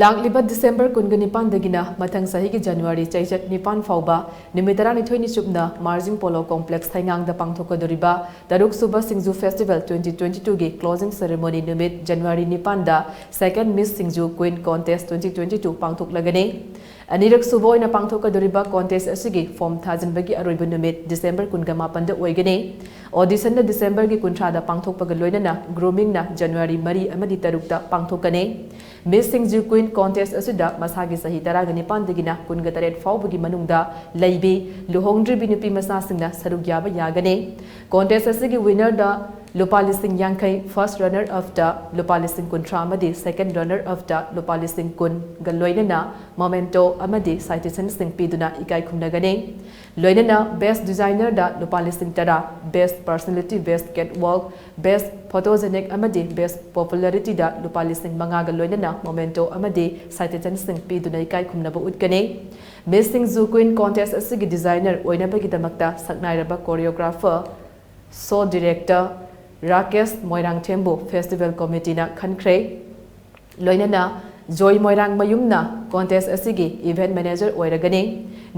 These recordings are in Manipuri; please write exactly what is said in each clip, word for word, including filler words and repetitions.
ꯂꯥꯛꯂꯤꯕ ꯗꯤꯁꯦꯝꯕꯔ ꯀꯨꯟꯒ ꯅꯤꯄꯥꯟꯗꯒꯤꯅ ꯃꯊꯪ ꯆꯍꯤꯒꯤ ꯖꯅꯋꯥꯔꯤ ꯆꯩꯆꯠ ꯅꯤꯄꯥꯟ ꯐꯥꯎꯕ ꯅꯨꯃꯤꯠ ꯇꯔꯥꯅꯤꯊꯣꯏꯅꯤ ꯆꯨꯞꯅ ꯃꯥꯔꯖꯤꯡ ꯄꯣꯂꯣ ꯀꯣꯝꯄ꯭ꯂꯦꯛꯁ ꯊꯩꯉꯥꯡꯗ ꯄꯥꯡꯊꯣꯛꯀꯗꯧꯔꯤꯕ ꯇꯔꯨꯛ ꯁꯨꯕ ꯁꯤꯡꯖꯨ ꯐꯦꯁꯇꯤꯚꯦꯜ ꯇ꯭ꯋꯦꯟꯇꯤ ꯇ꯭ꯋꯦꯟꯇꯤ ꯇꯨꯒꯤ ꯀ꯭ꯂꯣꯖꯤꯡ ꯁꯦꯔꯦꯃꯣꯅꯤ ꯅꯨꯃꯤꯠ ꯖꯅꯋꯥꯔꯤ ꯅꯤꯄꯥꯟꯗ ꯁꯦꯀꯦꯟ ꯃꯤꯁ ꯁꯤꯡꯖꯨ queen contest twenty twenty two ꯄꯥꯡꯊꯣꯛꯂꯒꯅꯤ꯫ ꯑꯅꯤꯔꯛ ꯁꯨꯕ ꯑꯣꯏꯅ ꯄꯥꯡꯊꯣꯛꯀꯗꯧꯔꯤꯕ ꯀꯣꯟꯇꯦꯁ ꯑꯁꯤꯒꯤ ꯐꯣꯔꯝ ꯊꯥꯖꯤꯟꯕꯒꯤ ꯑꯔꯣꯏꯕ ꯅꯨꯃꯤꯠ ꯗꯤꯁꯦꯝꯕꯔ ꯀꯨꯟꯒ ꯃꯥꯄꯟꯗ ꯑꯣꯏꯒꯅꯤ꯫ ꯑꯣꯗꯤꯁꯟꯅ ꯗꯤꯁꯦꯝꯕꯔꯒꯤ ꯀꯨꯟꯊ꯭ꯔꯥꯗ ꯄꯥꯡꯊꯣꯛꯄꯒ ꯂꯣꯏꯅꯅ ꯒ꯭ꯔꯨꯃꯤꯡꯅ ꯖꯅꯋꯥꯔꯤ ꯃꯔꯤ ꯑꯃꯗꯤ ꯇꯔꯨꯛꯇ ꯄꯥꯡꯊꯣꯛꯀꯅꯤ꯫ ꯃꯤꯁ ꯁꯤꯡꯖꯨ ꯀ꯭ꯋꯤꯟ ꯀꯣꯟꯇꯦꯁ ꯑꯁꯤꯗ ꯃꯁꯥꯒꯤ ꯆꯍꯤ ꯇꯔꯥꯒ ꯅꯤꯄꯥꯟꯗꯒꯤꯅ ꯀꯨꯟꯒ ꯇꯔꯦꯠ ꯐꯥꯎꯕꯒꯤ ꯃꯅꯨꯡꯗ ꯂꯩꯕꯤ ꯂꯨꯍꯣꯡꯗ꯭ꯔꯤꯕꯤ ꯅꯨꯄꯤ ꯃꯆꯥꯁꯤꯡꯅ ꯁꯔꯨꯛ ꯌꯥꯕ ꯌꯥꯒꯅꯤ꯫ ꯀꯣꯟꯇꯦꯁ ꯑꯁꯤꯒꯤ ꯋꯤꯅꯔꯗ ꯂꯨꯄꯥ ꯂꯤꯁꯤꯡ ꯌꯥꯡꯈꯩ, ꯐꯥꯔꯁ ꯔꯅꯔ ꯑꯞꯇ ꯂꯨꯄꯥ ꯂꯤꯁꯤꯡ ꯀꯨꯟꯊ꯭ꯔꯥ ꯑꯃꯗꯤ ꯁꯦꯀꯦꯟ ꯔꯅꯔ ꯑꯞꯇ ꯂꯨꯄꯥ ꯂꯤꯁꯤꯡ ꯀꯨꯟꯒ ꯂꯣꯏꯅꯅ ꯃꯣꯃꯦꯟꯇꯣ ꯑꯃꯗꯤ ꯁꯥꯏꯇꯦꯁꯟꯁꯤꯡ ꯄꯤꯗꯨꯅ ꯏꯀꯥꯏ ꯈꯨꯝꯅꯒꯅꯤ꯫ ꯂꯣꯏꯅꯅ ꯕꯦꯁ ꯗꯤꯖꯥꯏꯅꯔꯗ ꯂꯨꯄꯥ ꯂꯤꯁꯤꯡ ꯇꯔꯥ, ꯕꯦꯁ ꯄꯔꯁꯣꯅꯦꯂꯤꯇꯤ, ꯕꯦꯁ ꯀꯦꯠꯋꯥꯛ, ꯕꯦꯁ ꯐꯣꯇꯣꯖꯦꯅꯤꯛ ꯑꯃꯗꯤ ꯕꯦꯁ ꯄꯣꯄꯨꯂꯔꯤꯇꯤꯗ ꯂꯨꯄꯥ ꯂꯤꯁꯤꯡ ꯃꯉꯥꯒ ꯂꯣꯏꯅꯅ ꯃꯣꯃꯦꯟꯇꯣ ꯑꯃꯗꯤ ꯁꯥꯏꯇꯦꯁꯟꯁꯤꯡ ꯄꯤꯗꯨꯅ ꯏꯀꯥꯏ ꯈꯨꯝꯅꯕ ꯎꯠꯀꯅꯤ꯫ ꯃꯤꯁ ꯁꯤꯡꯖꯨ ꯀ꯭ꯋꯤꯟ ꯀꯣꯟꯇꯦꯁ ꯑꯁꯤꯒꯤ ꯗꯤꯖꯥꯏꯅꯔ ꯑꯣꯏꯅꯕꯒꯤꯗꯃꯛꯇ ꯁꯛꯅꯥꯏꯔꯕ ꯀꯣꯔꯤꯌꯣꯒ꯭ꯔꯥꯐꯔ, ꯁꯣ ꯗꯤꯔꯦꯛꯇꯔ ꯔꯥꯀꯦꯁ ꯃꯣꯏꯔꯥꯡꯊꯦꯝꯕꯨ ꯐꯦꯁꯇꯤꯚꯦꯜ ꯀꯣꯃꯤꯇꯤꯅ ꯈꯟꯈ꯭ꯔꯦ꯫ ꯂꯣꯏꯅꯅ ꯖꯣꯏ ꯃꯣꯏꯔꯥꯡꯃꯌꯨꯝꯅ ꯀꯣꯟꯇꯦꯁ ꯑꯁꯤꯒꯤ ꯏꯚꯦꯟꯠ ꯃꯦꯅꯦꯖꯔ ꯑꯣꯏꯔꯒꯅꯤ꯫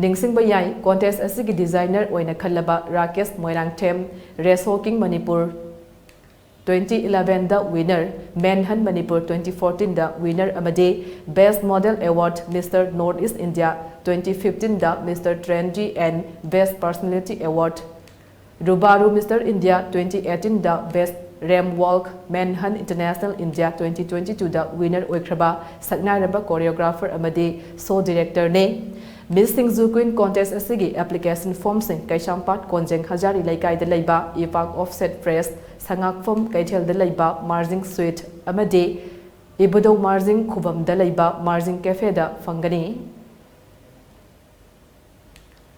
ꯅꯤꯡꯁꯤꯡꯕ ꯌꯥꯏ, ꯀꯣꯟꯇꯦꯁ ꯑꯁꯤꯒꯤ ꯗꯤꯖꯥꯏꯅꯔ ꯑꯣꯏꯅ ꯈꯜꯂꯕ ꯔꯥꯀꯦꯁ ꯃꯣꯏꯔꯥꯡꯊꯦꯝ, ꯔꯦꯁꯣ ꯀꯤꯡ ꯃꯅꯤꯄꯨꯔ ꯇ꯭ꯋꯦꯟꯇꯤ ꯏꯂꯦꯚꯦꯟꯗ winner, manhunt Manipur twenty ꯐꯣꯔꯇꯤꯟꯗ ꯋꯤꯅꯔ ꯑꯃꯗꯤ best model award Mister North East India twenty ꯐꯤꯐꯇꯤꯟꯗ Mister trendy and best personality award ꯔꯨꯕꯥꯔꯨ Mister India twenty ꯑꯩꯠꯇꯤꯟꯗ best ramp ꯋꯥꯛ, ꯃꯦꯟ ꯍꯟ ꯏꯟꯇꯔꯅꯦꯁꯅꯦꯜ ꯏꯟꯗꯤꯌꯥ ꯇ꯭ꯋꯦꯟꯇꯤ ꯇ꯭ꯋꯦꯟꯇꯤ ꯇꯨꯗ ꯋꯤꯅꯔ ꯑꯣꯏꯈ꯭ꯔꯕ ꯁꯛꯅꯥꯏꯔꯕ ꯀꯣꯔꯤꯌꯣꯒ꯭ꯔꯥꯐꯔ ꯑꯃꯗꯤ ꯁꯣ ꯗꯤꯔꯦꯛꯇꯔꯅꯤ꯫ ꯃꯤꯁ ꯁꯤꯡꯖꯨ ꯀ꯭ꯋꯤꯟ ꯀꯣꯟꯇꯦꯁ ꯑꯁꯤꯒꯤ ꯑꯦꯄ꯭ꯂꯤꯀꯦꯁꯟ ꯐꯣꯔꯝꯁꯤꯡ ꯀꯩꯁꯥꯝꯄꯥꯠ ꯀꯣꯟꯖꯦꯡ ꯍꯖꯥꯔꯤ ꯂꯩꯀꯥꯏꯗ ꯂꯩꯕ ꯏꯄꯥꯛ ꯑꯣꯐꯁꯦꯠ ꯐ꯭ꯔꯦꯁ, ꯁꯉꯥꯛꯐꯝ ꯀꯩꯊꯦꯜꯗ ꯂꯩꯕ ꯃꯥꯔꯖꯤꯡ ꯁ꯭ꯋꯤꯠ ꯑꯃꯗꯤ ꯏꯕꯨꯙꯧ ꯃꯥꯔꯖꯤꯡ ꯈꯨꯕꯝꯗ ꯂꯩꯕ ꯃꯥꯔꯖꯤꯡ ꯀꯦꯐꯦꯗ ꯐꯪꯒꯅꯤ꯫